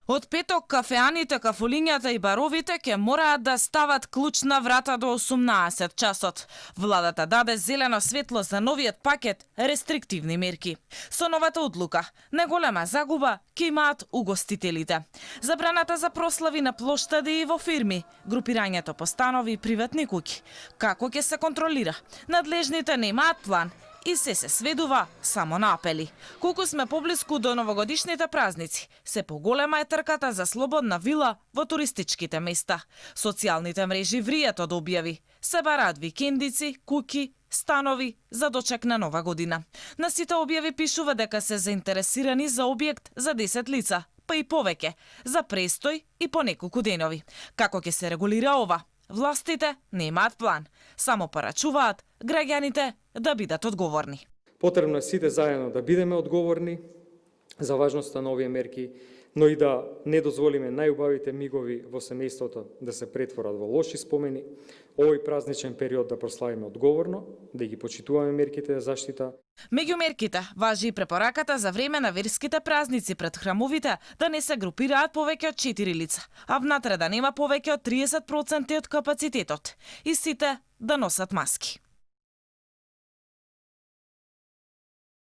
Од петок кафеаните, кафулињата и баровите ќе мораат да стават клуч на врата до 18 часот. Владата даде зелено светло за новиот пакет рестриктивни мерки. Со новата одлука, неголема загуба ќе имаат угостителите. Забраната за прослави на плоштади и во фирми, групирањето по станови и приватни куќи. Како ќе се контролира? Надлежните немаат план и се сведува само на апели. Колку сме поблиску до новогодишните празници, се поголема е трката за слободна вила во туристичките места. Социјалните мрежи вријат од објави. Се бараат викендици, куки, станови за дочек на нова година. На сите објави пишува дека се заинтересирани за објект за 10 лица, па и повеќе, за престој и по неколку денови. Како ќе се регулира ова? Властите немаат план, само порачуваат граѓаните да бидат одговорни. Потребно е сите заедно да бидеме одговорни за важноста на овие мерки, но и да не дозволиме најубавите мигови во семејството да се претворат во лоши спомени, овој празничен период да прославиме одговорно, да ги почитуваме мерките за заштита. Меѓу мерките важи и препораката за време на верските празници пред храмовите да не се групираат повеќе од 4 лица, а внатре да нема повеќе од 30% од капацитетот и сите да носат маски.